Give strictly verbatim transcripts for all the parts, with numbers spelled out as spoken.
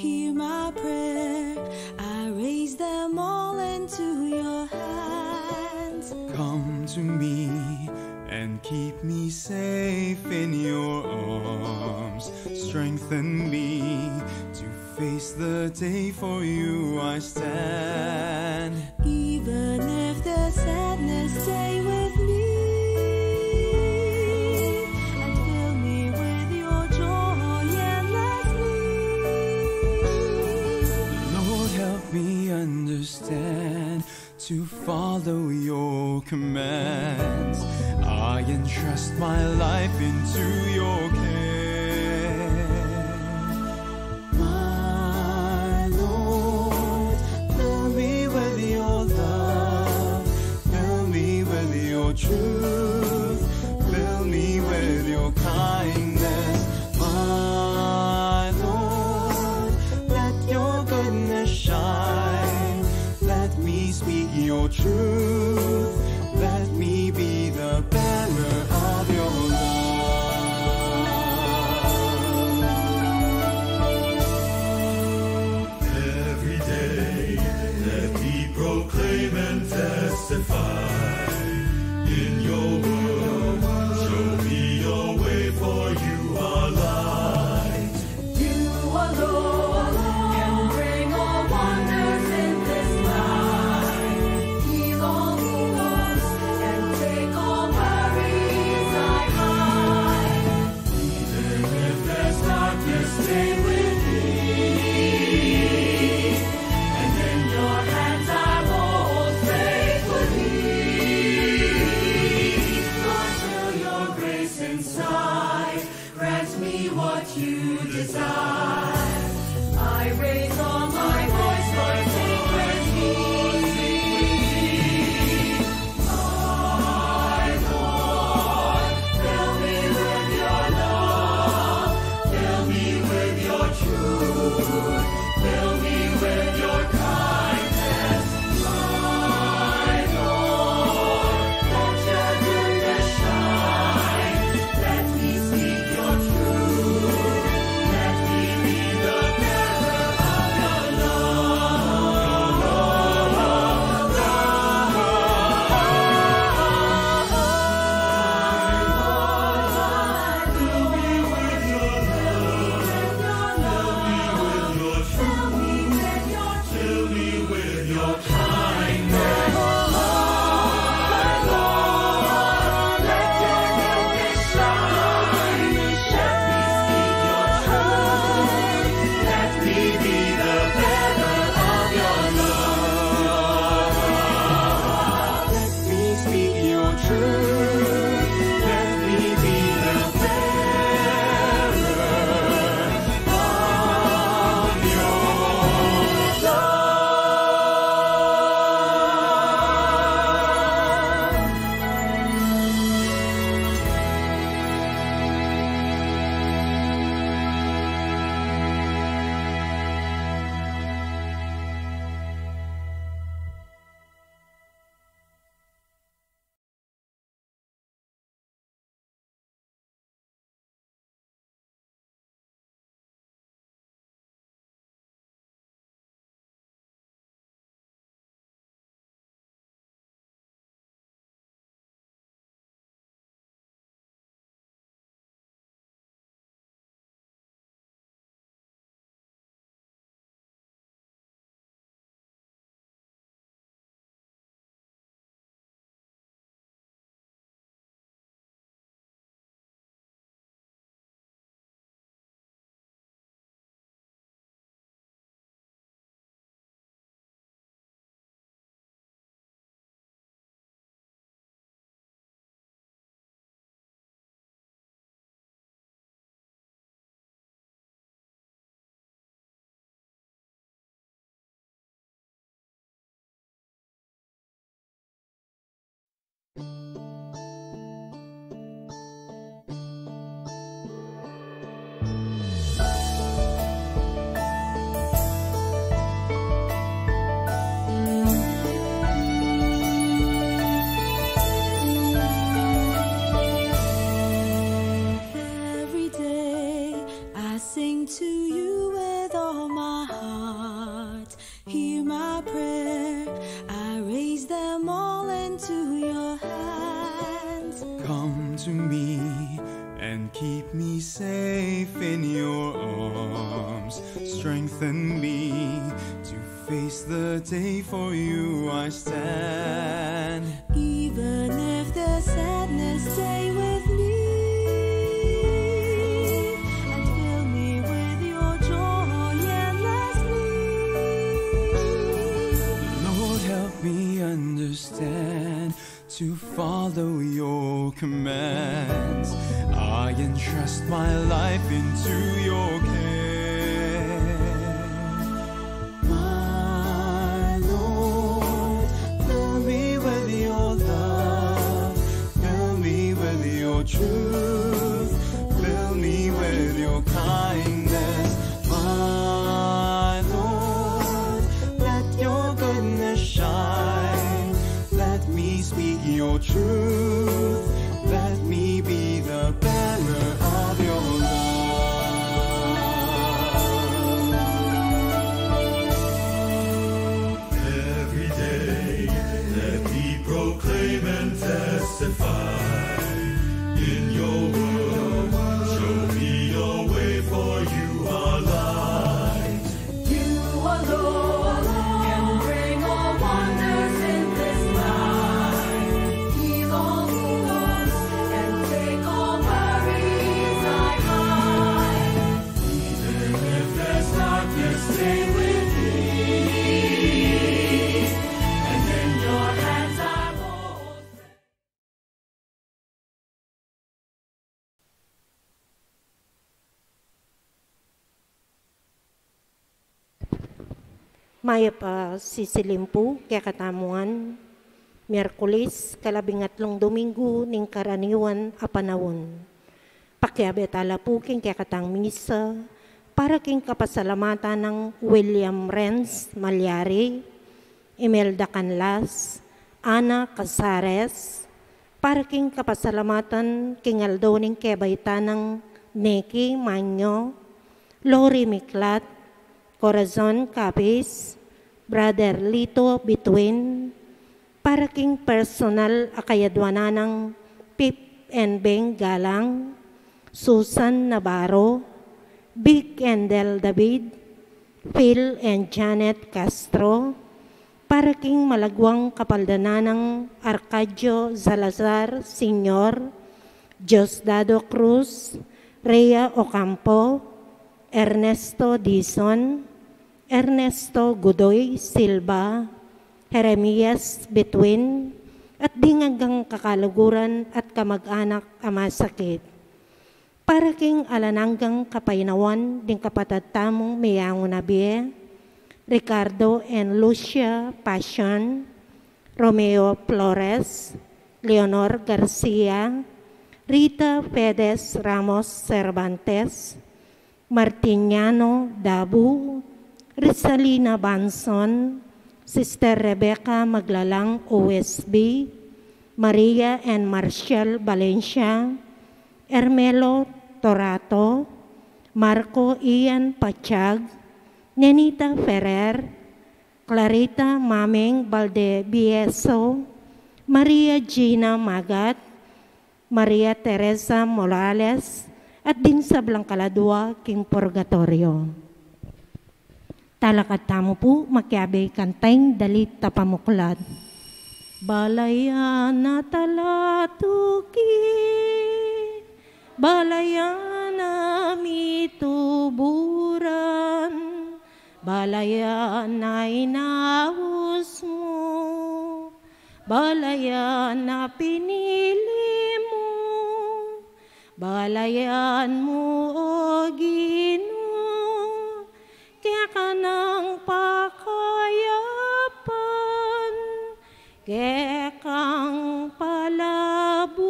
Hear my prayer, I raise them all into your hands. Come to me and keep me safe in your arms. Strengthen me to face the day for you I stand. Even if the sadness stay with me, and fill me with your joy endlessly. Lord, help me understand to follow your commands. I entrust my life into your care. My Lord, fill me with your love, fill me with your truth, fill me with your kindness. My Lord, let your goodness shine, let me speak your truth, let me be the bearer of your love. Every day, let me proclaim and testify in your word. Show me your way, for you are light. You alone can bring all wonders in this life. Heal all wounds and take all worries I hide. Even if there's darkness, stay with me. And in your hands I hold faithfully. Lord, fill your grace inside. Grant me what you desire. I raise all my voice, Lord, sing with me. My Lord, fill me with your love, fill me with your truth, fill me with your kindness. My Lord, let your goodness shine. Let me speak your truth. Let me be the bearer of your love. Fill me with your love. Fill me with your love. Fill me with your Fill me with your kindness, my Lord. Let your goodness shine. Let me speak your truth. Let me be the bearer of your love. Let me speak your truth. Let me be the bearer of your love. Every day I sing to you with All my heart, hear my prayer. I raise them all into your hands. Come to me and keep me safe in your arms. Strengthen me to face the day for you I stand. Even if the sadness stay with me, and fill me with your joy endlessly. Lord, help me understand to follow your commands. I entrust my life into your care. My Lord, fill me with your love, fill me with your truth, fill me with your kindness. My Lord, let your goodness shine. Let me speak your truth. Let me be the bearer of your love. Every day, let me proclaim and testify in your word. Show me your way, for you are light. You alone can bring all wonders in this life. Heal all wounds and take all worries I hide. Even if there's darkness, stay with me. And in your hands I hold. Mayap a sisilim pu kekatamu ngan, Miyerkules, kalabing atlung Dominggu ning karaniwan a panaun. Pakiabe tala pu king kekatang misa para king kapasalamatan nang William Renz Malyari, Imelda Canlas, Ana Casares, para king kapasalamatan king aldo ning kebaitan nang Neki Manyo, Lori Miklat, Corazon Capiz, Brother Lito Bituin, para king personal a kayadwanan nang Pip and Beng Galang, Susan Navarro, Vic and Del David, Phil and Janet Castro, para king malagwang kapaldanan nang Arcadio Salazar Senior, Diosdado Cruz, Rhea Ocampo, Ernesto Dizon, Ernesto Godoy Silva, Jeremias Bituin, at ding anggang kakaluguran at kamag-anak a masakit. Para king alang anggang kapaynawan ding kapatad tamung meyangu na bie, Ricardo and Lucia Pasion, Romeo Flores, Leonor Garcia, Rita Fedes Ramos Cervantes, Martiniano Dabu, Rizalina Banson, Sister Rebecca Maglalang O S B, Maria and Marshall Valencia, Ermelo Torato, Marco Ian Pachag, Nenita Ferrer, Clarita Maming Valdebieso, Maria Gina Magat, Maria Teresa Morales, at ding sablang kaladwa king purgatorio. Talakad tamu pu, makiabe kanta ing dalit a pamuklat. Balayan a talatuki, balayan a mituburan, balayan a inaus mu, balayan a pinili mu, balayan mu, O Ginu, keka nang pakayapan, kekang palabungan,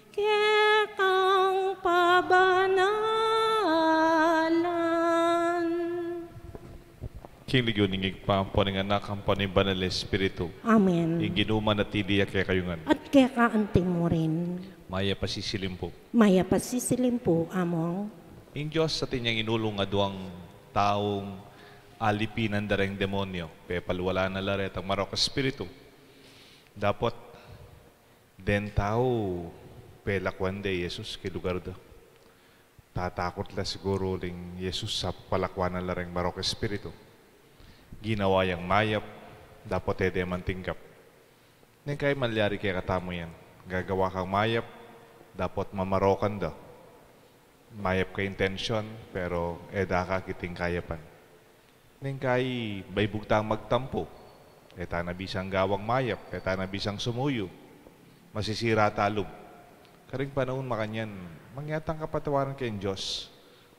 kekang pabanalan. King lagyu ning Ibpa, ampo ning Anak, ampo ning Banal a Espiritu. Amen. Ing Ginu manatili ya kekayu ngan. At keka anti mu rin. Mayap a sisilim pu. Mayap a sisilim pu, Among. Ing Dios atin yang inulung aduang taung alipinan da reng demonyo, pepalwalan na la retang marok espiritu. Dapot deng tau, pelakwan de i Jesus king lugar da. Tatakut la siguru uling i Jesus sa palakwan na la reng marok espiritu. Ginawa yang mayap, dapot e de man tinggap. Neng kai malyari kekatamu yan. Gagawa kang mayap, dapot mamarokan da. Mayap ka intensyon, pero e da ka kiting kayapan. Neng kai baibug tang magtampu, e ta na bisang gawang mayap, e ta na bisang sumuyu, masisira ta lub. Karing panaun makanyan, mangya tang kapatawaran keng Dios,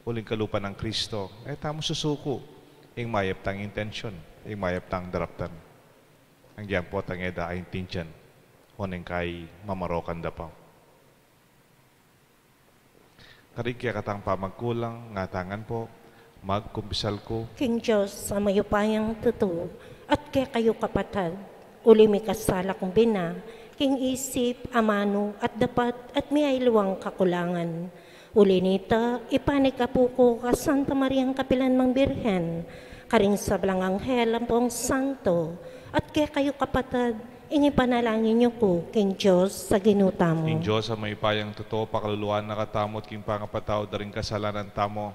uling kalupa nang Kristo, e tamu susuku ing mayap tang intensyon, ing mayap tang daraptan. Nung yan pu tang e da aintindian, o neng kai mamarokan da pa. Karing kekatang pamagkulang, ngatangan pu, magkumpisal ku king Dios a mayupayang tutu, at kekayu kapatad, uli mikasala kung bina, king isip, amanu, at dapat, at miyaliwang kakulangan. Uli nita, ipanik apu ku ka Santa Mariang kapilan mang Birhen, karing sablang anghel ampong santo, at kekayu kapatad, ing ipanalangin yu ku king Dios a Ginu tamu. Ing Dios a mayupayang tutu, pakaluluan na katamu at king pangapatawad da ring kasalanan tamu,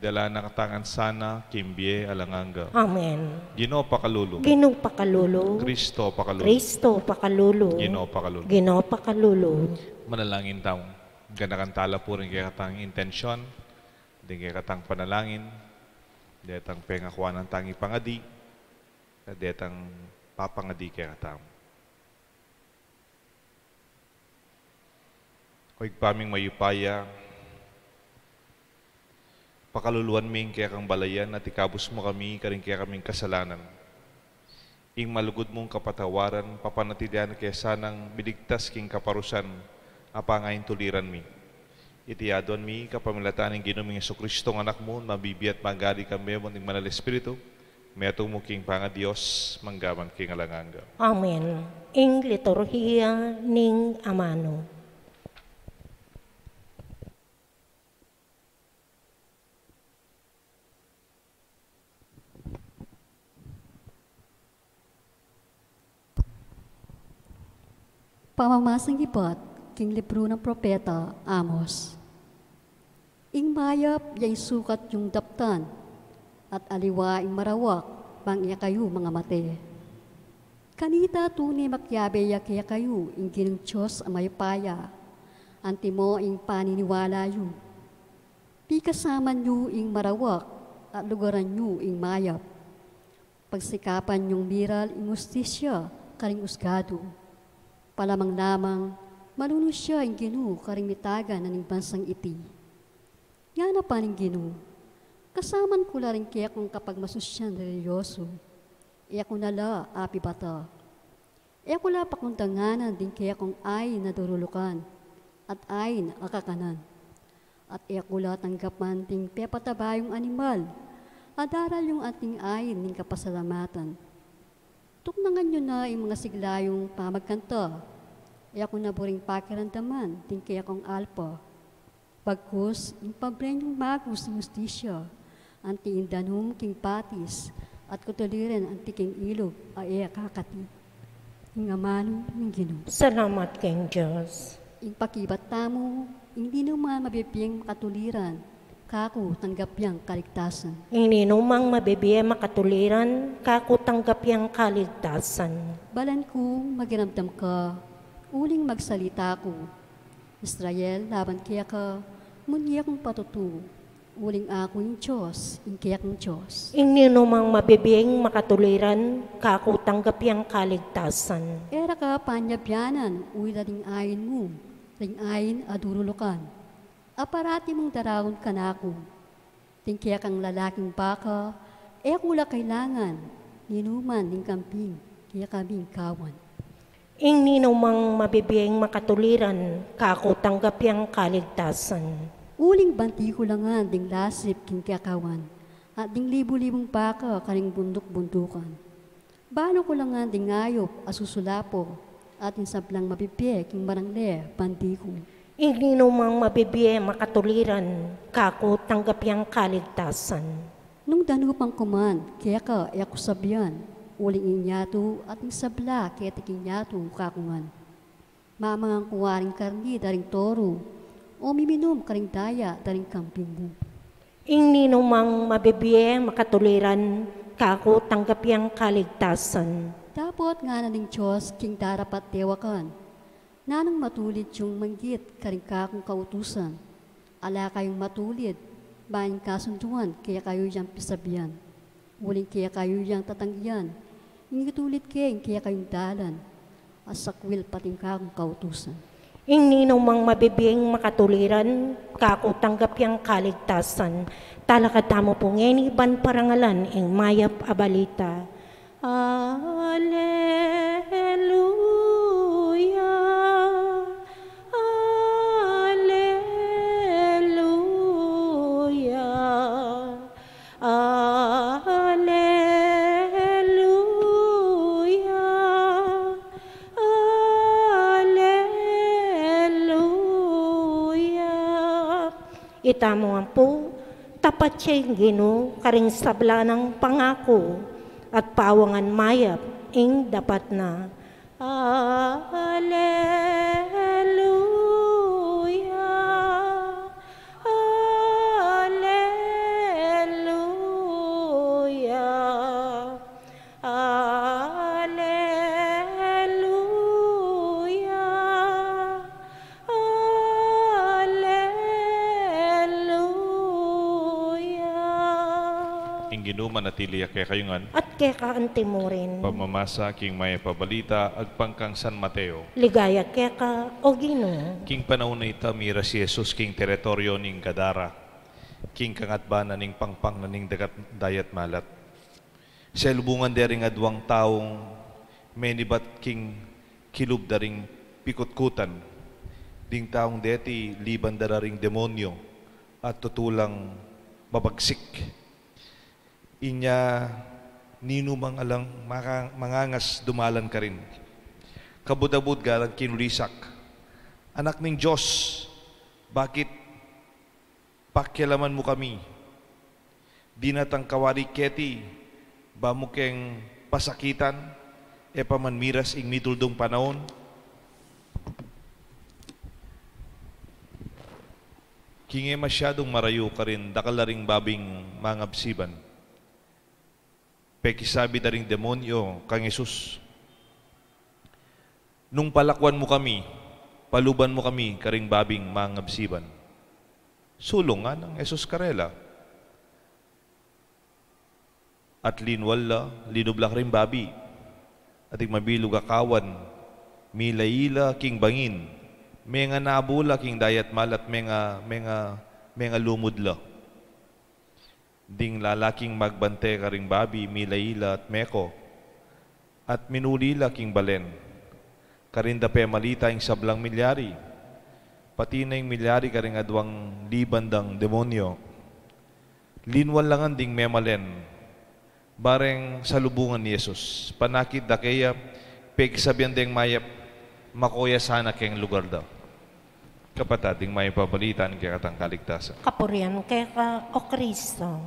dala na katamu ngan sana king bie alang angga. Amen. Ginu pakalulu. Ginu pakalulu. Kristo pakalulu. Kristo pakalulu. Ginu pakalulu. Ginu pakalulu. Manalangin tamu. Ganakan tala pu ring kekatang intensyon, ding kekatang panalangin, detang pengakuanan tang ipangadi, detang papangadi kekatamu. O Ibpa ming mayupaya, pakaluluan mi ing kekang balayan at ikabus mu kami karing kekaming kasalanan. Ing malugud mung kapatawaran, papanatilian na ke sanang miligtas king kaparusan a pangaintuliran mi. Iti aduan mi kapamilatan ning Ginu ming Jesucristo, ing Anak mu, mabibie at magari kambe mu ning Banal Espiritu, metung mu king pangaDios, manggaman king alang angga. Amen. Ing liturhiya ning amanu. Pamamasang ibat king libru nang propeta Amos. Ing mayap ya ing sukat yung daptan, at aliwa ing marawak bang e kayu mangamate. Kanita tune makiabe ya kekayu ing Ginung Dios a mayupaya, antimo ing paniniwala yu. Pikasaman yu ing marawak, at lugaran yu ing mayap. Pagsikapan yung miral ing hustisya karing husgadu. Palamang-lamang, malunus ya ing Ginu karing mitagan na ning bansang iti. Ngana pa ning Ginu, kasaman ku la ring kekong kapagmasusyan relihiyosu, e ku na la apibata. E ku la pakundanganan ding kekong ain a durulukan, at ain a kakanan. At e ku la tanggapan ding pepataba yung animal, a daral yung anting ain ning kapasalamatan. Tuknangan yu na ing mga sigla yung pamagkanta, e ku na buring pakiramdaman ding kekong alpa. Bagkus, ing pabren yung magus ning hustisya, anti ing danum king patis, at kutuliran anti king ilug a e kakati. Ing amanu ning Ginu. Salamat king Dios. Ing pakibat tamu, ing ninuman mabibieng makatuliran, kaku tanggap yang kaligtasan. Ing ninumang mabibie makatuliran, kaku tanggap yang kaligtasan. Balan ku, makiramdam ka, uling magsalita ku. Israel, laban keka, munye kung patutu, uling aku ing Dios, ing kekang Dios. Ing ninumang mabibieng makatuliran, kaku tanggap yang kaligtasan. E ra ka panyabyanan, uling ain mu, ring ain a durulukan. A parati mung daraun kanaku. Ding kekang lalaking baka, e ku la kailangan, ninuman ning kambing, keka ming kawan. Ing ninumang mabibieng makatuliran, kaku tanggap yang kaligtasan. Uling bandi ku la ngan ding lasip king kekawan, at ding libu-libung baka karing bunduk-bundukan. Balu ku la ngan ding ayup a susulapo, at ding sablang mabibie king marangle bandi ku. Ing ninumang mabibie makatuliran, kaku tanggap yang kaligtasan. Nung danupan ku man, keka e ku sabian, uling ing yatu at ing sabla keti king yatu kaku ngan. Mamangan ku waring karni da ring toru, o miminum karing daya da ring kambing mu. Ing ninumang mabibie makatuliran, kaku tanggap yang kaligtasan. Dapot ngana ning Dios king darapat dewakan, nanung matulid yung manggit karing kakung kautusan? Ala kayung matulid, ban kasunduan kekayu yang pisabian. Uling kekayu yang tatanggian, ing itulid ke ing kekayung dalan, at sakwil pati ing kakung kautusan. Ing ninumang mabibing makatuliran, kaku tanggap yang kaligtasan. Talakad tamu pu ngeni ban parangalan ing mayap a balita. Alleluia, alleluia, alleluia, alleluia. Itamu ampu, tapat ya ing Ginu karing sabla nang pangaku, at pawangan mayap ing dapat na. Alleluia, alleluia, alleluia, alleluia. Ing Ginu manatili ya kekayu ngan. At keka antimurin. Pamamasa king mayap a balita agpang kang San Mateo. Ligaya keka, o Ginu. King panaun a ita, miras i Jesus king teritoryo ning Gadara, king kangatbanan ning pangpang na ning dagat, dayat malat. Selubungan de ring aduang taung menibat king kilub da ring pikutkutan. Ding taung deti liban da ra ring demonyo at tutulang babagsik. Inya ninumang alang maka-, mangangas dumalan karin. Kabud-abud galang kinulisak, "Anak ning Dios, bakit pakialaman mu kami? Dinatang ka wari keti ba mu keng pasakitan, e pa man miras ing mituldung panaun?" King e masyadung marayu karin dakal a ring babing mangabsiban, pekisabi da ring demonyo kang Jesus, "Nung palakuan mu kami, paluban mu kami karing babing mangabsiban." Sulung ngan nang Jesus karela. At linwal la, linub la karing babi. At ing mabilug a kawan, milai la king bangin, menga nabu la king dayat malat, menga, menga, mengalumud la. Ding lalaking magbante karing babi, milai la at meko, at minuli la king balen. Karin da pemalita ing sablang milyari, pati na ing milyari karing aduang liban dang demonyo. Linwal la ngan ding memalen, bareng salubungan ni Jesus. Panakit da keya, pegsabian deng mayap, "Mako ya sana keng lugar da." Kapatad, ing mayap a balita ning kekatang kaligtasan. Kapurian keka, o Kristo.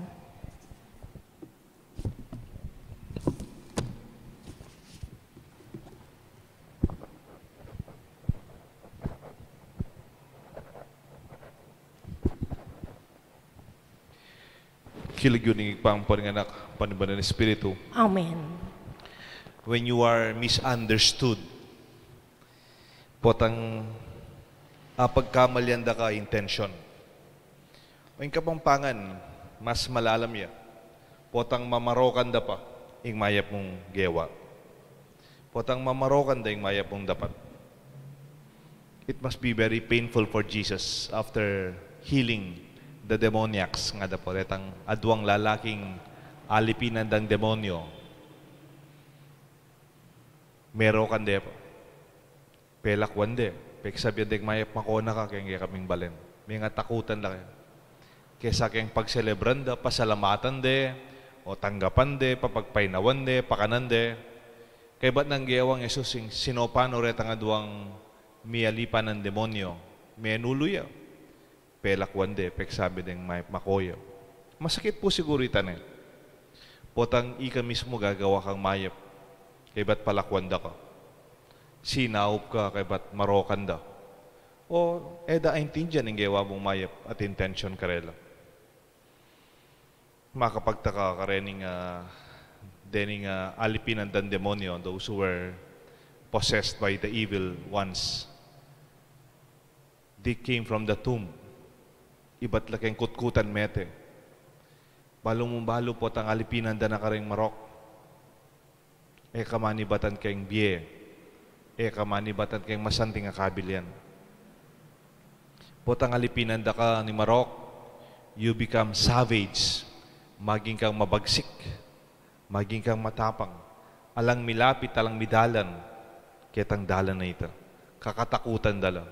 King lagyu ning Ibpa, ampo ning Anak, ampo ning Banal a Espiritu. Amen. When you are misunderstood, potang apagkamalian da ka intensyon. O ing Kapampangan, mas malalam ya. Potang mamarokan da pa ing mayap mung gewa. Potang mamarokan da ing mayap mung dapat. It must be very painful for Jesus after healing the demoniacs, nga da pa retang aduang lalaking alipinan dang demonyo. Merokan de pa. Pelakuan de, peksabian deng mayap, "Mako na ka keng kekaming balen." Mengatakutan la kaya. Kesa keng pagselebran da, pasalamatan de, o tanggapan de, papagpainawan de, pakanan de. Kaybat nang gewang Jesus ing sinopan o retang aduang mialipan a demonyo, Menulu ya. Pelakwan de, peksabi deng mayap mako ya. Masakit pu siguru ita ne. Potang ika mismu gagawa kang mayap, kaybat palakwan da ka. Sinaup ka, kaybat marokan da. O e da aintindian ing gewa mung mayap at intensyon karela. Makapagtaka ka rening, ah, dening, ah, alipinan dang demonyo, those who were possessed by the evil ones. They came from the tomb. Ibat la keng kutkutan mete. Balu mung balu potang alipinan da na kareng marok, e ka manibatan keng bie, e ka manibatan keng masanting a kabilyan. Potang alipinan da ka ning marok, you become savage, maging kang mabagsik, maging kang matapang. Alang milapit, alang midalan ketang dalan a ita. Kakatakutan da la.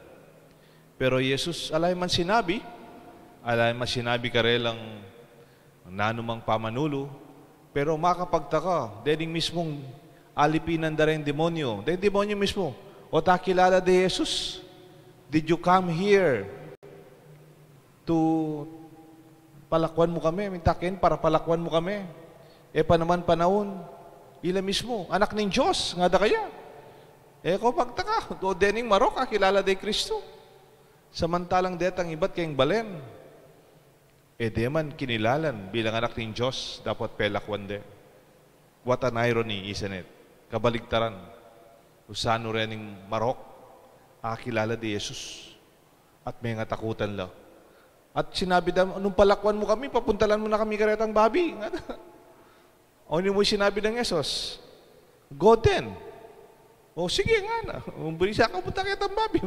Pero Jesus, ala ya man sinabi, ala ya man sinabi karelang nanumang pamanulu, pero makapagtaka, dening mismung alipinan da reng demonyo, deng demonyo mismu, "O, e ta kilala de Jesus? Did you come here to palakwan mu kami? Minta ken para palakwan mu kami. E pa naman panaun." Ila mismu, "Anak ning Dios," ngada kaya. E ko pagtaka, o dening marok, akilala de Kristu. Samantalang detang ibat keng balen, e de man kinilalan bilang anak ning Dios, dapot pelakwan de. What an irony, isn't it? Kabaligtaran. Usanu rening marok, akilala de Jesus. At mengatakutan la. At sinabi da, "Nung palakwan mu kami, papuntalan mu na kami karetang babi." Ngana. O, ini mu sinabi dang Jesus, "Go then." "O, sige," ngana. "Umburi sa ka punta ketang babi."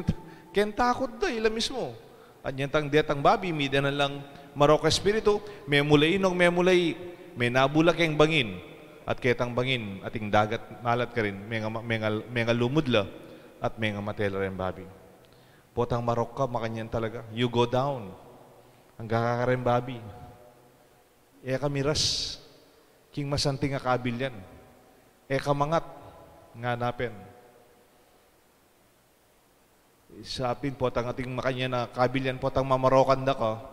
Ken takut da, ila mismu. At inyang tang detang babi, midanan lang marok a espiritu, memulai nung memulai, menabula keng bangin. At ketang bangin, ating dagat malat karin, menga, menga, mengalumud la, at mengamate la reng babi. Potang marok ka, makanyan talaga. You go down. Angga ka kareng babi. E ka miras king masanting a kabilyan. E ka mangat, ngana pin. Sa pin potang ating makanyan a kabilyan, potang mamarokan da ka,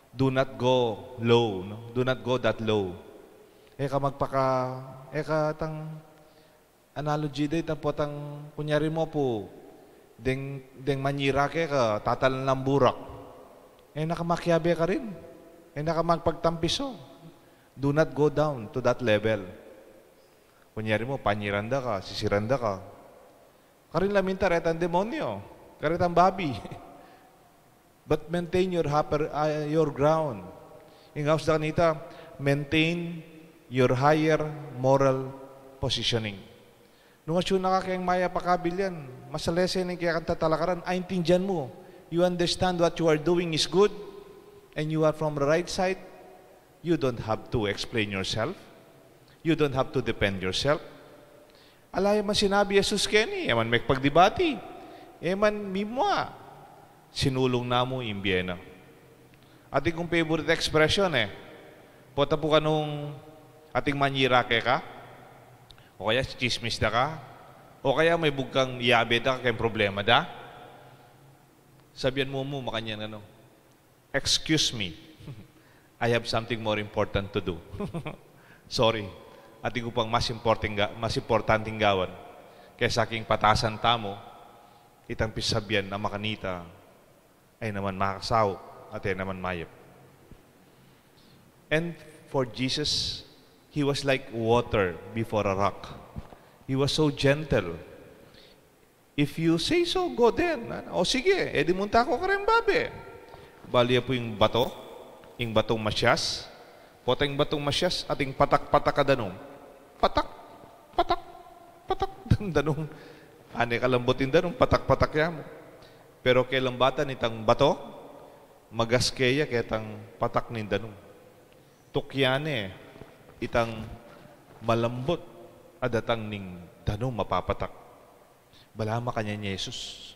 do not go low, no? Do not go that low. E ka magpaka, e ka tang analogy de, itang potang kunyari mu pu, deng, deng manyira keka, tatalan lang burak. E na ka makiabe karin. E na ka magpagtampiso. Do not go down to that level. Kunyari mu, panyiran da ka, sisiran da ka. Karin la minta retang demonyo, karetang babi. But maintain your upper, uh, your ground. Ing aus da kanita, maintain your higher moral positioning. Nung atyu na ka keng mayap a kabilyan, masalese ning kekang tatalakaran, aintindian mu. You understand what you are doing is good, and you are from the right side. You don't have to explain yourself. You don't have to defend yourself. Ala ya man sinabi Jesus keni, e man mekpagdibati, e man mimua. Sinulung na mu ing bie na. Atin kung favorite expression e, pota pu kanung ating manyira keka, o kaya tsismis da ka, o kaya mebug kang yabe da keng problema da. Sabian mu mu makanyan, ano, "Excuse me. I have something more important to do." Sorry. Atin ku pang mas importanteng ga-, mas importanteng gawan kesa king patasan tamu itang pisabian a makanita e naman makasaup at e naman mayap. And for Jesus, he was like water before a rock. He was so gentle. "If you say so, go then." O sige, e di munta ku kareng babe. Balu ya pu ing bato, ing batong masyas. Potang batong masyas, ating patak-patak a danum. Patak, patak, patak, danum. Ane kalambut ing danum, patak-patak ya mu. Pero kelambatan itang bato, magas keya ketang patak ning danum. Tukyan ne itang malambut a datang ning danum a papatak. Balamu makanyan i Jesus.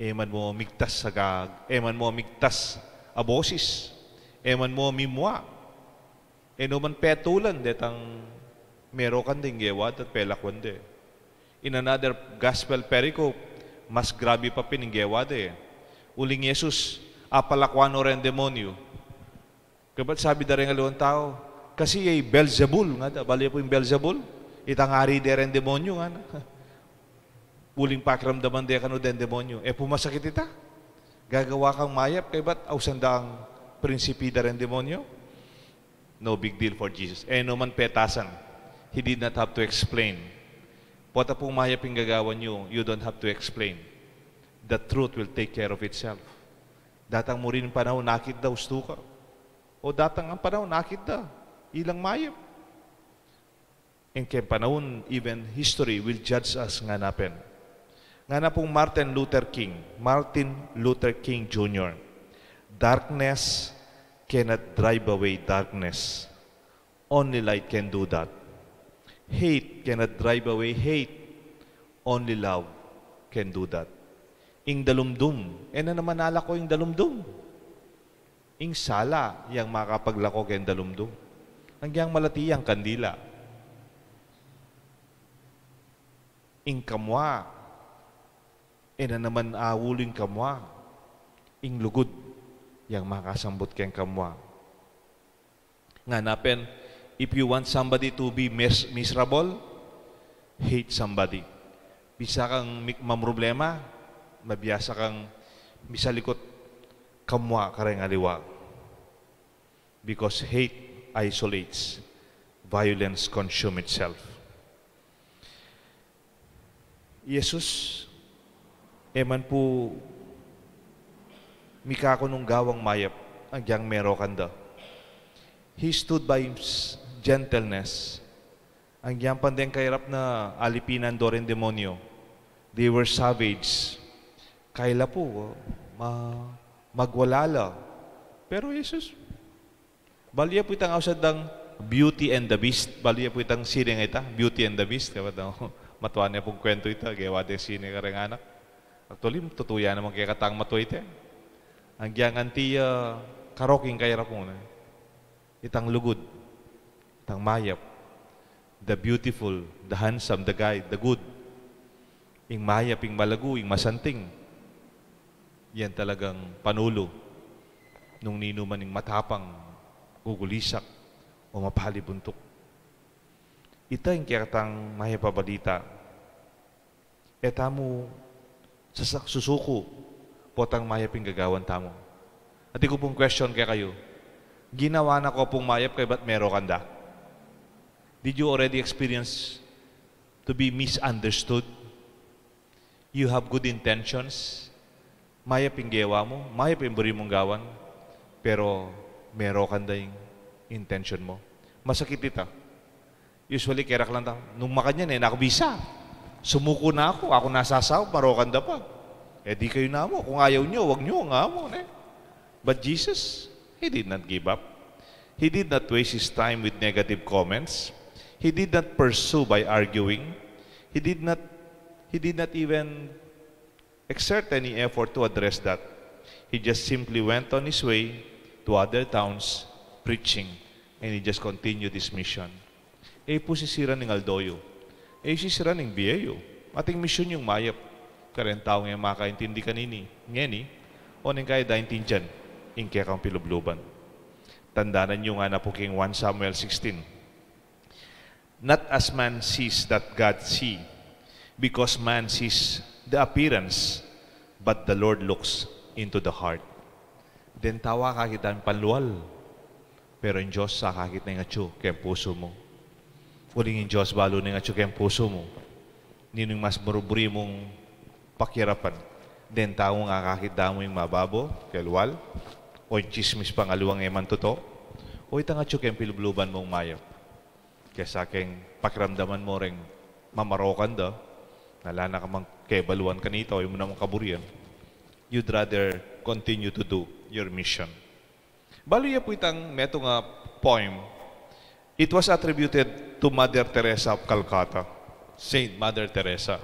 E man mu migtas a gag-, e man mu migtas a bosis. E man mu mimua. E no man petulan detang merokan deng gewa da at pelakwan de. In another gospel pericope, mas grabe pa pin ing gewa de. Uling Jesus, apalakuan no reng demonyu. Kaybat sabi da reng aliwang tau, kasi ya i Belzebul, ngana da, balu ya pu ing Belzebul, itang ari de reng demonyu, ngana. Uling pakiramdaman de kanu deng demonyu. E pu masakit ita? Gagawa kang mayap, kaybat ausan dang prinsipi da reng demonyu? No big deal for Jesus. E no man petasan. He did not have to explain. Pota pung mayap ing gagawan yu, you don't have to explain. The truth will take care of itself. Datang mu rin ing panaun, akit da, ustu ka. O datang ing panaun, akit da, ilang mayap. Ing keng panaun, even history will judge us, ngana pin. Ngana pung Martin Luther King, Martin Luther King Junior, "Darkness cannot drive away darkness. Only light can do that. Hate cannot drive away hate. Only love can do that." Ing dalumdum, e na naman alako ing dalumdum. Ing sala yang makapaglako keng dalumdum. Agyang malati yang kandila. Ing kamua, e na naman aulu ing kamua. Ing lugud yang makasambut keng kamua. Ngana pin, if you want somebody to be mis-, miserable, hate somebody. Bisa kang mi-, mamroblema, mabiasa kang misalikut, kamua kareng aliwa. Because hate isolates, violence consume itself. Jesus, e man pu mikaku nung gawang mayap, agyang merokan da. He stood by his gentleness. Agyang pa deng kairap na alipinan do reng demonyo. They were savage. Kaila pu, ma-, magwalala. Pero Jesus, balu ya pu itang ausan dang Beauty and the Beast. Balu ya pu itang sine ngeta, Beauty and the Beast. Kaybat matua ne pung kwentu ita, gewa deng sine kareng anak. Actually, tutu ya naman kekatang matua ita. Agyang anti ya karok ing kairap mu, ne. Itang lugud, itang mayap, the beautiful, the handsome, the guy, the good. Ing mayap, ing malagu, ing masanting. Yan talagang panulu nung ninuman ing matapang, gugulisak, o mapalibuntuk. Ita ing kekatang mayap a balita. E tamu sasak-, susuku potang mayap ing gagawan tamu. Atin ku pung question kekayu, ginawa na ko pung mayap kaybat merokan da? Did you already experience to be misunderstood? You have good intentions. Mayap ing gewa mu, mayap ing buri mung gawan, pero merokan da ing intention mu. Masakit ita. Usually, keraklan ta, nung makanyan, e na ku bisa. Sumuku na ku, aku na sasaup, marokan da pa. E di kayu namu, kung ayaw yu, wag yu, ngana mu, ne? But Jesus, he did not give up. He did not waste his time with negative comments. He did not pursue by arguing. He did not, he did not even exert any effort to address that. He just simply went on his way to other towns preaching, and he just continued his mission. E pu sisiran ing aldo yu. E sisiran ing bie yu. Ating misyun yung mayap kareng taung e makaintindi kanini, ngeni, o neng kaya da intindian ing kekang pilubluban. Tandanan yu ngana pu king one Samuel sixteen. Not as man sees that God see, because man sees the appearance, but the Lord looks into the heart. Deng tau akakit da ing panlual, pero ing Dios akakit na ing atyu keng pusu mu. Uling ing Dios balu na ing atyu keng pusu mu. Ninu ing mas maruburi mung pakirapan? Deng tau akakit da mu ing mababo keng lual, o ing tsismis pang aliwang e man tutu, o itang atyu keng pilubluban mung mayap? Kesa keng pakiramdaman mu reng mamarokan da, na ala na ka mang kebaluan kanita o e mu naman kaburian, you'd rather continue to do your mission. Balu ye pu itang metung a poem. It was attributed to Mother Teresa of Calcutta, Saint Mother Teresa.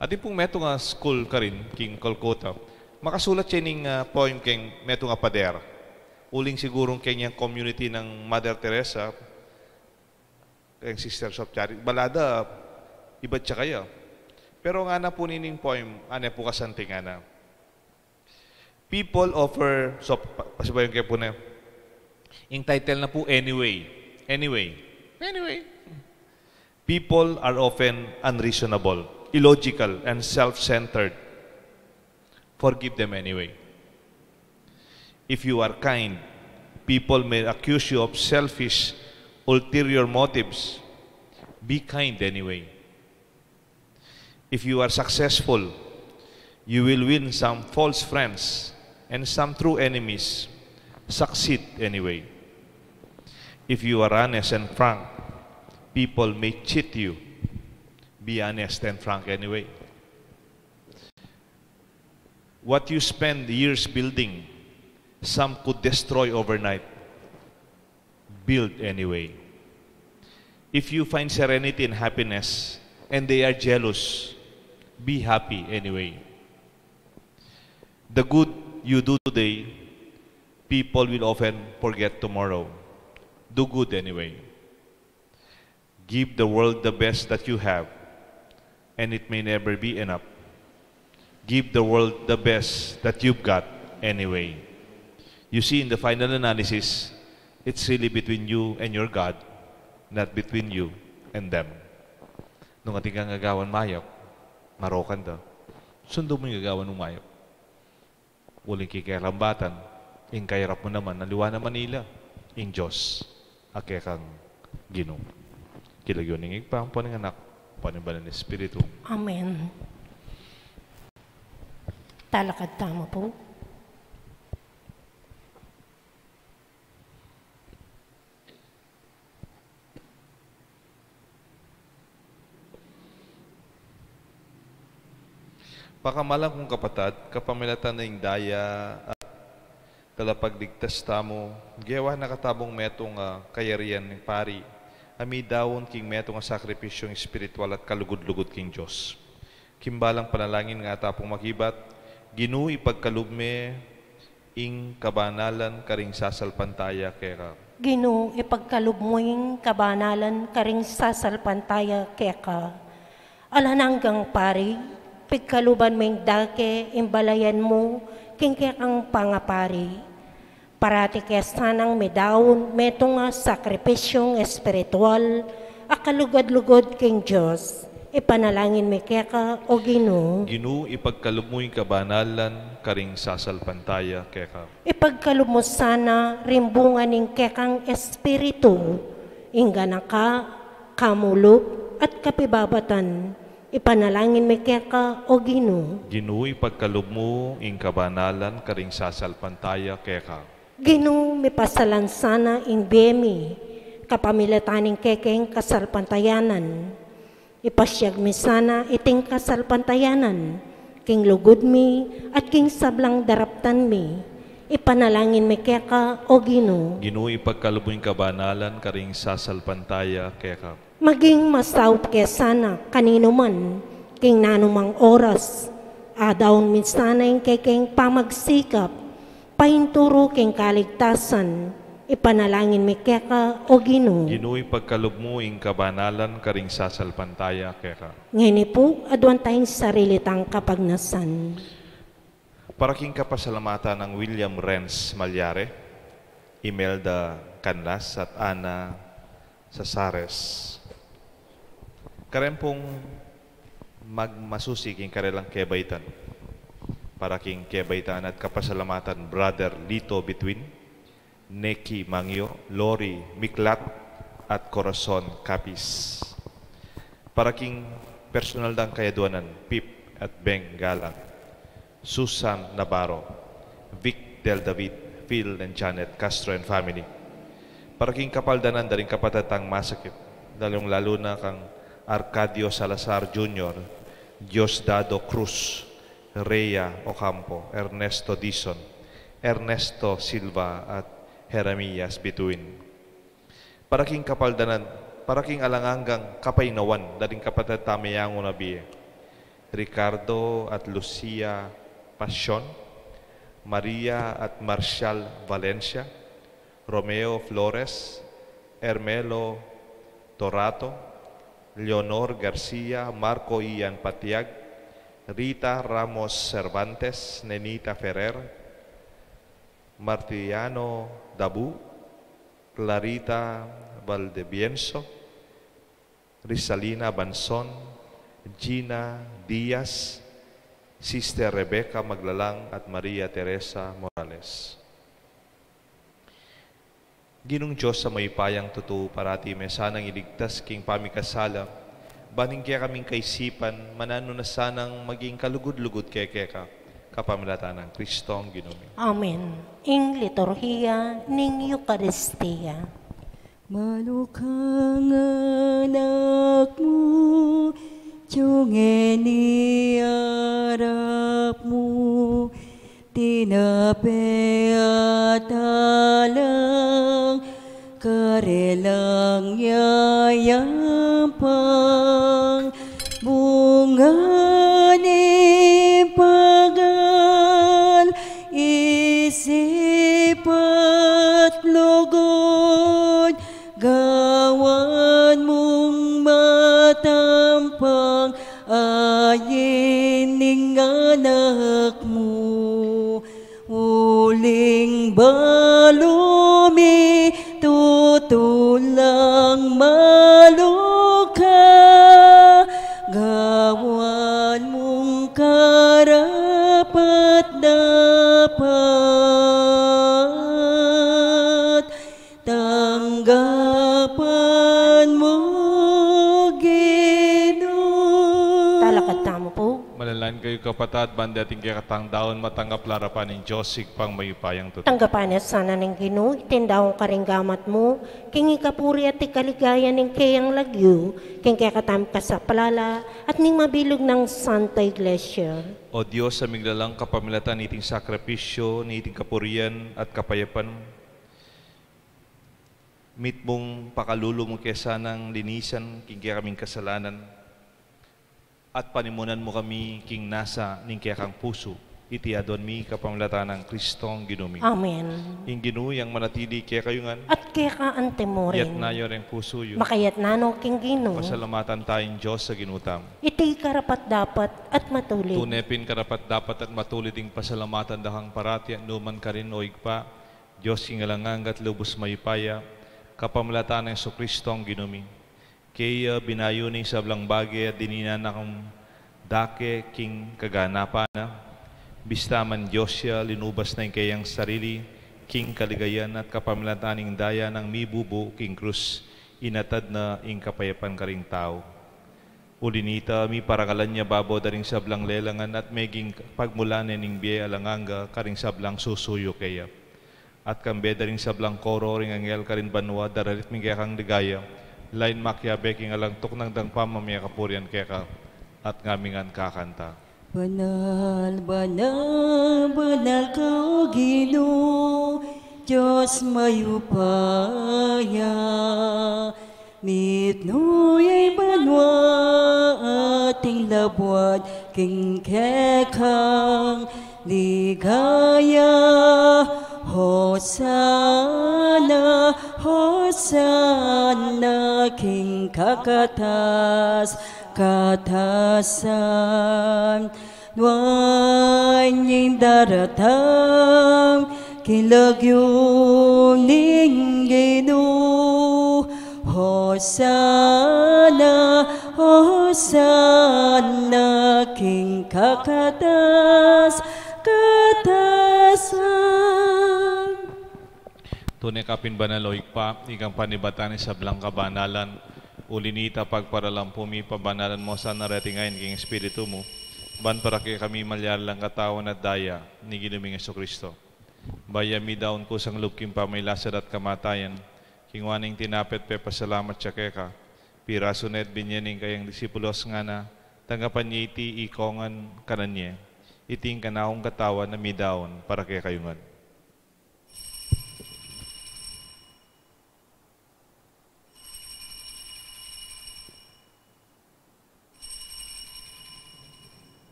Atin pung metung a school karin king Calcutta, makasulat ye ning, ah, poem keng metung a pader. Uling sigurung keng yang community nang Mother Teresa, keng Sisters of Charity, bala da ibat ya kaya. Pero ngana pu nining poem, ngana pu kasanting ngana. People offer, so, pa-, pasibayu ke pu ne. Ing title na pu, Anyway. Anyway. Anyway. People are often unreasonable, illogical, and self-centered. Forgive them anyway. If you are kind, people may accuse you of selfish, ulterior motives. Be kind anyway. If you are successful, you will win some false friends and some true enemies. Succeed anyway. If you are honest and frank, people may cheat you. Be honest and frank anyway. What you spend years building, some could destroy overnight. Build anyway. If you find serenity and happiness, and they are jealous, be happy anyway. The good you do today, people will often forget tomorrow. Do good anyway. Give the world the best that you have, and it may never be enough. Give the world the best that you've got anyway. You see, in the final analysis, it's really between you and your God, not between you and them. Nung atin kang gagawan mayap, marokan da. Sundu mu ing gagawan mung mayap. Uling king karambatan, ing kayarap mu naman, aliwa na Manila, ing Dios, a kekang Ginu. King lagyu ning Ibpa, ampo ning Anak, ampo ning Banal a Espiritu. Amen. Talakad tamu pu. Pakamalan kung kapatad, kapamilatan ning daya at talapagligtas tamu, gewa na katamung metung a kayarian ning pari, a midaun king metung a sakripisyung espiritual at kalugud-lugud king Dios. King balang panalangin nga ta pung makibat, Ginu, ipagkalub me ing kabanalan karing sasalpantaya keka. Ginu, ipagkalub mu ing kabanalan karing sasalpantaya keka. Alang anggang pari, pigkaluban me ing dake ing balayan mu king kekang pangapari. Parati ke sanang midaun metung a sakripisyung espiritual a kalugad-lugud king Dios. Ipanalangin mi keka, o Ginu. Ginu, ipagkalub mu ing kabanalan karing sasalpantaya keka. Ipagkalub mu sana ring bunga ning kekang Espiritu, ing ganaka, kamuluk, at kapibabatan. Ipanalangin mi keka, o Ginu. Ginu, ipagkalub mu ing kabanalan karing sasalpantaya keka. Ginu, mipasalan sana ing bie mi kapamilatan ning kekeng kasalpantayanan. Ipasiag mi sana iting kasalpantayanan king lugud mi at king sablang daraptan mi. Ipanalangin mi keka, o Ginu. Ginu, ipagkalub mu ing kabanalan karing sasalpantaya keka. Maging masaup ke sana kaninu man king nanumang oras. Adaun mi sana ing kekeng pamagsikap painturu king kaligtasan. Ipanalangin mi keka, o Ginu. Ginu, ipagkalub mu ing kabanalan karing sasalpantaya keka. Ngeni pu, aduan tayang sarili tang kapagnasan. Para king kapasalamatan nang William Renz Malyare, Imelda Canlas, at Ana Sasares. Karen pung magmasusi king karelang kebaitan. Para king kebaitan at kapasalamatan, Brother Lito Bituin, Neki Mangio, Lori Miklat, at Corazon Capis. Para king personal dang kayaduanan, Pip at Beng Galang, Susan Navarro, Vic Del David, Phil and Janet Castro and family. Para king kapaldanan da ring kapatad tang masakit, lalung-lalu na kang Arcadio Salazar Junior, Diosdado Cruz, Rhea Ocampo, Ernesto Dizon, Ernesto Silva, at Jeremias Bituin. Para king kapaldanan, para king alang anggang kapaynawan da ring kapatad tang meyangu na bie, Ricardo at Lucia Pasion, Maria at Marcial Valencia, Romeo Flores, Ermelo Torato, Leonor Garcia, Marco Ian Patiag, Rita Ramos Cervantes, Nenita Ferrer, Martiliano Dabu, Clarita Valdebienso, Risalina Banson, Gina Diaz, Sister Rebecca Maglalang, at Maria Teresa Morales. Ginung Dios a mayupayang tutu, parati me sanang iligtas king pamikasala, ban ing kekaming kaisipan, mananu na sanang maging kalugud-lugud kekeka, kapamilatan nang Kristong Ginu mi. Amen. Ing liturhiya ning Eukaristia. Malukang anak mu, tiyungeni arap mu, tinape at alang, karelang yayampang, bunga ning pagal, isip at lugud, gawan mung matampang, ayin ning anak mu. Uling balu mi tutu lang maluka, gawan mung karapat-dapat, tanggapan mu, Ginu. Talakad tamu pu. Manalangin kayu, kapatad, ban deting kekatang daun matanggap la arapan ning Dios Ibpang mayupayang tutu. Tanggapan na sana ning Ginu iting daun karing gamat mu, king ikapuri at ikaligayan ning keyang lagyu, king kekatamung kasaplalan at ning mabilug nang Santa Iglesia. O Dios a miglalang kapamilatan niting sakripisyu, niting kapurian at kapayapan, mitmung pakalulu mu ke sanang linisan king kekaming kasalanan, at panimunan mu kami king nasa ning kekang pusu. Iti aduan mi kapamilatan nang Kristong Ginu mi. Amen. Ing Ginu yang manatili kekayu ngan. At keka antimurin. Iyatas yu reng pusu yu. Makayatas no king Ginu. Pasalamatan taya ing Dios a Ginu tamu. Iti karapat-dapat at matulid. Tune pin karapat-dapat at matulid ing pasalamatan da kang parati at nukarin man karin, o Ibpa, Dios king alang angga at lubus mayupaya, kapamilatan nang Jesucristo a Ginu mi. Kaya binayu ne ing sablang bage at dininan na kang dake king kaganapan na. Bista man Dios ya, linubas na ing keyang sarili king kaligayan at kapamilatan ning daya nang mibubu king krus, inatad na ing kapayapan karing tau. Uli nita, miparangalan ya babo da ring sablang lelangan at meging pagmulan ne ning bie alang angga karing sablang susuyu keya. At kambe da ring sablang koro ring anghel karin banua, daralit mi ing kekang ligaya, lain makiabe king alang tuknang dang pamamie kapurian keka, at ngami ngan kakanta. Banal, banal, banal ka, O Ginu, Dios mayupaya, mitmu ya ing banua at ing labuad king kekang ligaya. Hosana, Hosana king kakatas katasan. Nuan ing daratang king lagyu ning Ginu. Hosana, Hosana king kakatas katasan. Tune ka pin banal, o Ibpa, ika ing panibatan ning sablang kabanalan. Uli nita, pagparalampu mi, pabanalan mu sana reti ngeni king Espiritu mu, ban para kekami malyari lang katawan at daya ning Ginu ming Jesucristo. Bayu ya midaun kusang lub king pamagkasakit at kamatayan, kinuan ne ing tinape at pepasalamat ya keka, pirasu ne at binye ne king kayang disipulos, ngana: Tanggapan ye iti ikongan kanan ye. Iti ing kanakung katawan a midaun para kekayu ngan.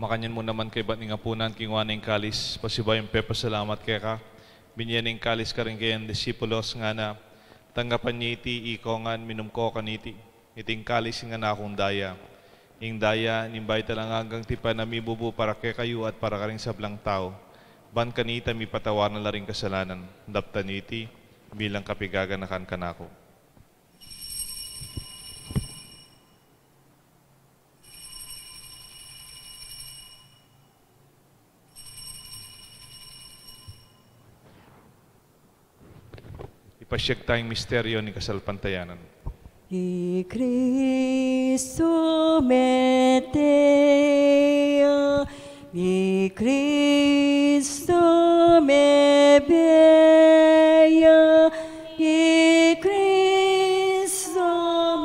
Makanyan mu naman kaybat ning apunan, kinuan ne ing kalis, pasibayu yang pepasalamat keka, binye ne ing kalis karing kayang disipulos, ngana: Tanggapan ye iti ikongan, minum ko kaniti. Iti ing kalis ning kanakung daya, Ing daya ning bayu at alang anggang tipan a mibubu para kekayu at para karing sablang tau, ban kanita mipatawaran la ring kasalanan. Daptan yu iti bilang kapigaganakan kanaku. Ipasyag taya ing misteryo ning kasalpantayanan. I Kristu mete ya, i Kristu mebe ya, i Kristu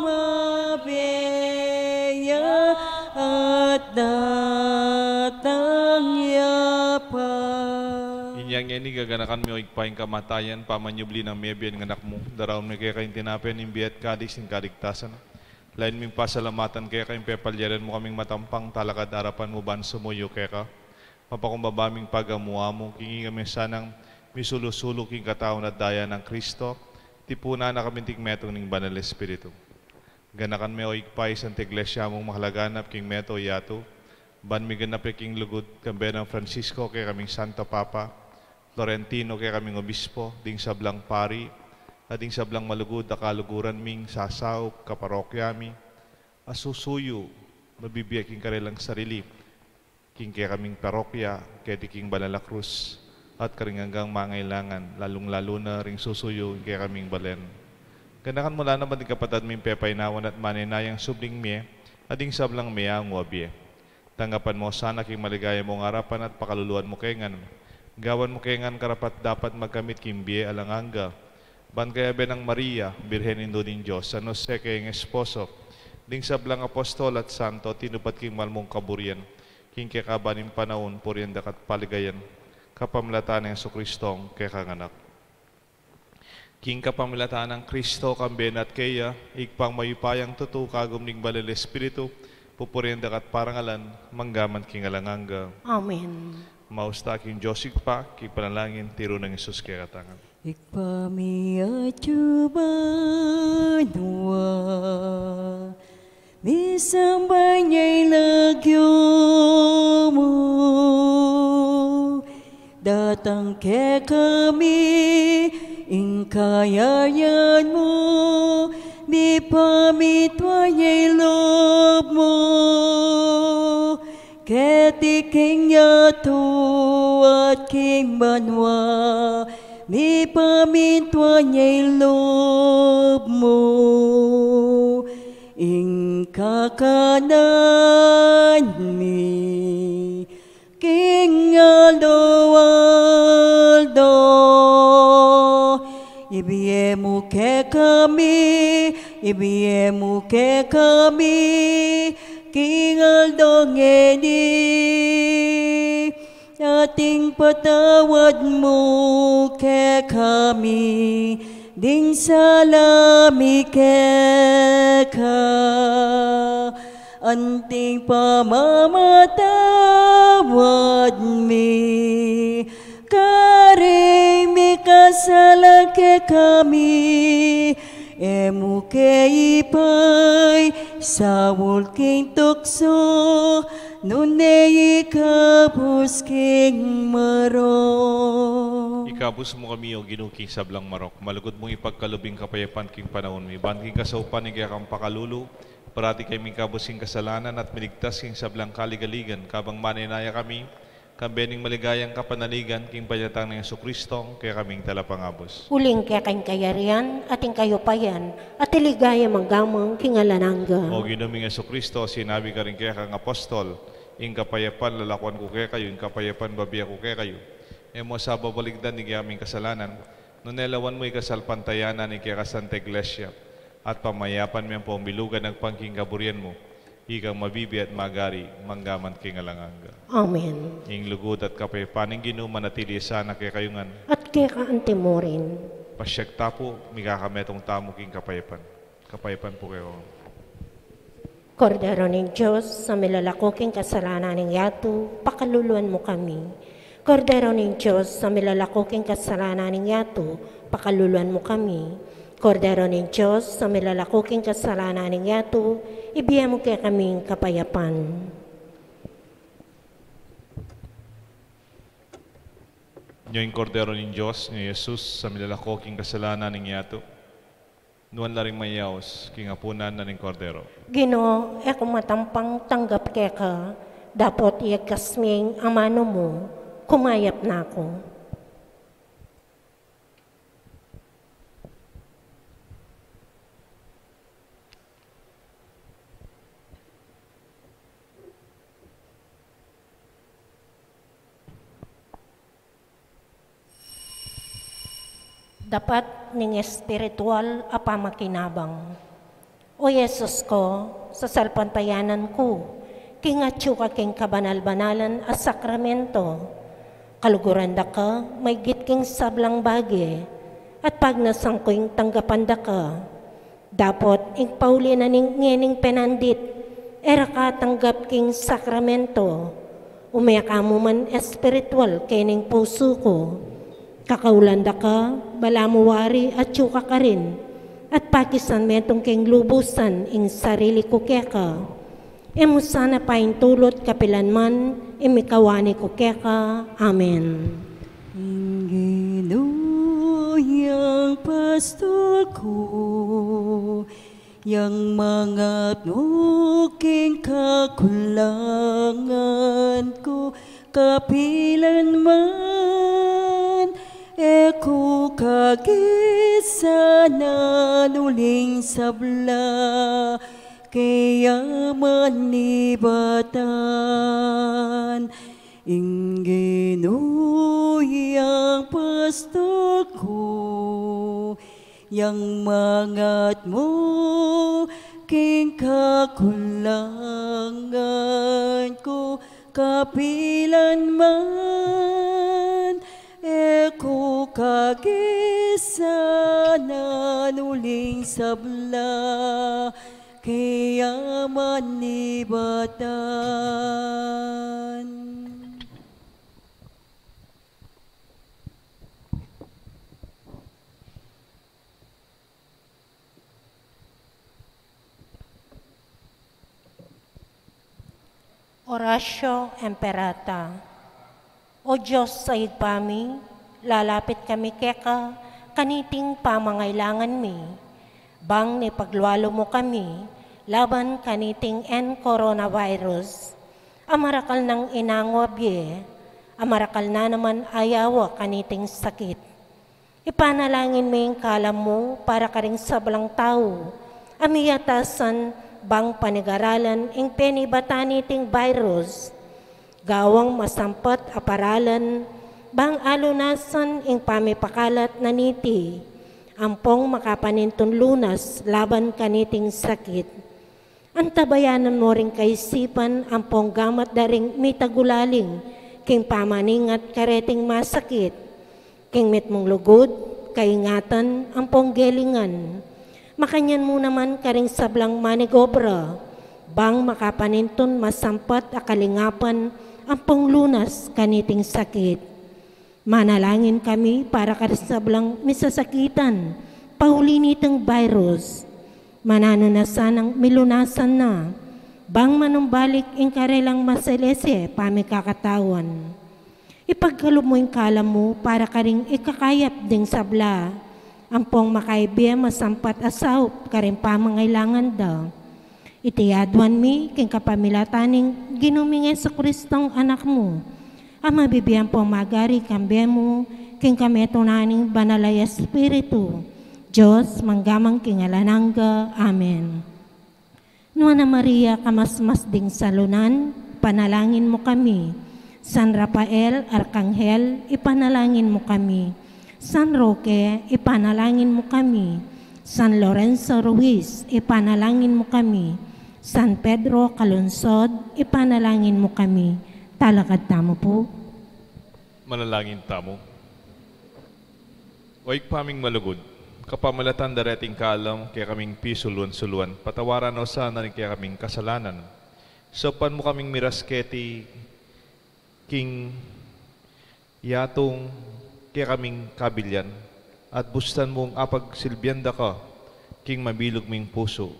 mabe ya, at datang ya pa. Inya ngeni gaganakan mi, o Ibpa, ing kamatayan, pamanyubli nang mebie ning Anak mu, daraun mi keka ing tinape ning bie at kalis ning kaligtasan. Lalu ming pasalamatan keka ing pepalyaran mu kaming matampang talakad king arapan mu ban sumuyu keka. Mapakumbaba ming pagamu-amu, king ikami sanang misulu-sulu king katawan at daya nang Kristo, tipunan na kami anting metung ning Banal Espiritu. Ganakan me, o Ibpa, ing Santa Iglesia mung makalaganap king meto yatu, ban miganap ya king lugud, kambe nang Francisco, kekaming Santo Papa, Florentino, kekaming Obispo, ding sablang pari, at ding sablang malugud a kaluguran ming sasaup kaparokya mi, a susuyu mabibie king karelang sarili king kekaming parokya, keti king banal a krus, at karing anggang mangailangan, lalung-lalu na ring susuyu king kekaming balen. Ganakan mu la naman ding kapatad ming pepainawan at manenayang subling mie, at ding sablang meangu a bie. Tanggapan mu sana king maligaya mung arapan at pakaluluan mu kaya ngan. Gawan mu kaya ngan karapat-dapat magkamit king bie alang angga. Ban kayabe nang Maria, Birhen Indu ning Dios, San Jose kayang esposo, ding sablang apostol at santo tinupad king mal mung kaburian, king kekaban ning panaun, purian daka at paligayan, kapamilatan nang Jesucristong kekang Anak. King kapamilatan nang Kristo, kambe na at keya, Ibpang mayupayang tutu, kagum ning Banal Espiritu, pupurian daka at parangalan, manggaman king alang angga. Amen. Mausta king Dios Ibpa, king panalangin, tiru nang Jesus kekatang. Ibpa mi atsu banua, misamban ya ing lagyu mu, datang kekami ing kayarian mu, mipamintuan ya ing lub mu, keti king yatu at king banua, mipamintuan ya ing lub mu. Ing kakanan mi king aldo-aldo, ibie mu kekami, ibie mu kekami king aldo ngeni, at ipatawad mu kekami ding sala mi keka, anti ing pamamatawad mi karing mikasala kekami. E mu ke ipaisaul king tuksu, nune ikabus king marok. Ikabus mu kami, O Ginu, king sablang marok. Malugud mung ipagkalub ing kapayapan king panaun mi, ban king kasaupan ning kekang pakalulu, parati kaming ikabus king kasalanan at miligtas king sablang kaligaligan, kabang manenaya kami kambe ning maligayang kapanaligan king panyatang nang Jesucristo, kekaming Talapangabus. Uling keka ing kayarian, at ing kayupayan, at ing ligaya manggaman king alang angga. O Ginu ming Jesucristo, sinabi karing kekang apostol, ing kapayapan lalakuan ku kekayu, ing kapayapan babie ku kekayu. E mu sa babalikdan ding kekaming kasalanan, nune lawan mu ing kasalpantayanan ning kekang Santa Iglesia, at pamayapan me ampong milugan agpang king kaburian mu, ikang mabibie at magari manggaman king alang angga. Amen. Ing lugud at kapayapan ning Ginu manatili sana kekayu ngan. At keka anti murin. Pasyag ta pu, mikakametung tamu king kapayapan. Kapayapan pu kekayu. Kordero ning Dios, a milalako king kasalanan ning yatu, pakaluluan mu kami. Kordero ning Dios, a milalako king kasalanan ning yatu, pakaluluan mu kami. Kordero ning Dios, a milalako king kasalanan ning yatu, ibie mu kekaming kapayapan. Nyo ing Kordero ning Dios, nyo Jesus, a milalako king kasalanan ning yatu. Nuan la ring mayaus king apunan na ning Kordero. Ginu, e ku matampang tanggap keka, dapot iyagkas me ing amanu mu, kumayap na ku. Dapat ning espiritual a pamakinabang. O Jesus ko, sasalpantayanan ku king atyu ka king kabanal-banalan a sakramento. Kaluguran da ka maygit king sablang bage, at pagnasan ku ing tanggapan da ka. Dapot ing pauli na ning ngening penandit, e ra ka tanggap king sakramento, ume ka mu man espiritual kening pusu ku. Kakaulan da ka, balamu wari atyu ka karin, at pakisan metung king lubusan ing sarili ku keka. E mu sana paintulut kapilan man ing mikawani ku keka. Amen. Ing Ginu yang pastul ku, yang mangatmu king kakulangan ku, kapilan man e ku kagisanan uling sabla, keyaman nibatan. Ing Ginu yang pastul ku, yang mangatmu king kakulangan ku, kapilan man e ku kagisanan uling sabla, keyaman nibatan. Oratio Imperata. O Dios a Ibpa mi, lalapit kami keka kaniting pamangailangan mi, bang ipaglualu mu kami laban kaniting N coronavirus, a marakal nang inangu a bie, a marakal na naman ayawa kaniting sakit. Ipanalangin mi ing kalam mu para karing sablang tau a miyatasan bang panigaralan ing penibatan niting virus. Gawang masampat a paralan bang alunasan ing pamipakalat na niti, ampong makapanintun lunas laban kaniting sakit. Antabayanan mu ring kaisipan ampong gamat da ring mitagulaling king pamaningat kareting masakit. King mitmung lugud, kaingatan ampong gelingan. Makanyan mu naman karing sablang manigobra, bang makapanintun masampat a kalingapan ampong lunas kaniting sakit. Manalangin kami para karing sablang misasakitan pauli niting virus. Mananu na sanang milunasan na, bang manumbalik ing karelang maselese pamikakatawan. Ipagkalub mu ing kalam mu para karing ikakayap ding sabla, ampong makaibie masampat a saup karing pamangailangan da. Iti aduan mi king kapamilatan ning Ginu ming Jesucristong Anak mu, a mabibie ampong magari kambe mu king kametunan ning Banal a Espiritu, Dios, mangga man king alang angga. Amen. Nuan a Maria, kamasmas ding salunan, ipanalangin mu kami. San Rafael Arkanghel, ipanalangin mu kami. San Roque, ipanalangin mu kami. San Lorenzo Ruiz, ipanalangin mu kami. San Pedro Calungsod, ipanalangin mu kami. Talakad tamu pu. Manalangin tamu. O Ibpa ming malugud, kapamilatan da reting kalam kekaming pisulwan-sulwan, patawaran mu sana ring kekaming kasalanan. Saupan mu kaming miras keti king yatung kekaming kabilian, at bustan mung apagsilbian da ka king mabilug ming pusu.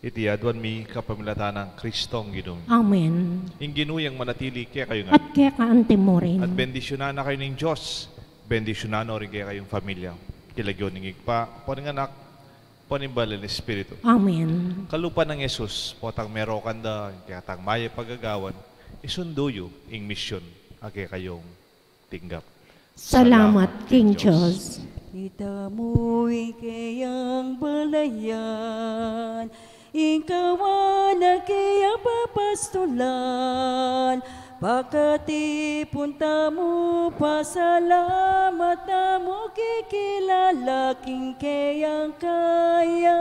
Iti aduan mi kapamilatan nang Kristong Ginu mi. Amen. Ing Ginu yang manatili kekayu ngan. At keka anti mu rin. At bendisyunan na kayu ning Dios. Bendisyunan no rin kekayung familia. King lagyu ning Ibpa, ampo ning Anak, ampo ning Banal a Espiritu. Amen. Kalupa nang Jesus, potang merokan da, kekatang mayap a gagawan, isundu yu ing misyon a kekayung tinggap. Salamat king Dios. Itamu ing keyang balayan, ing kawan a keyang papastulan, pakatipun tamu, pasalamat tamu, kikilala king keyang kayapan.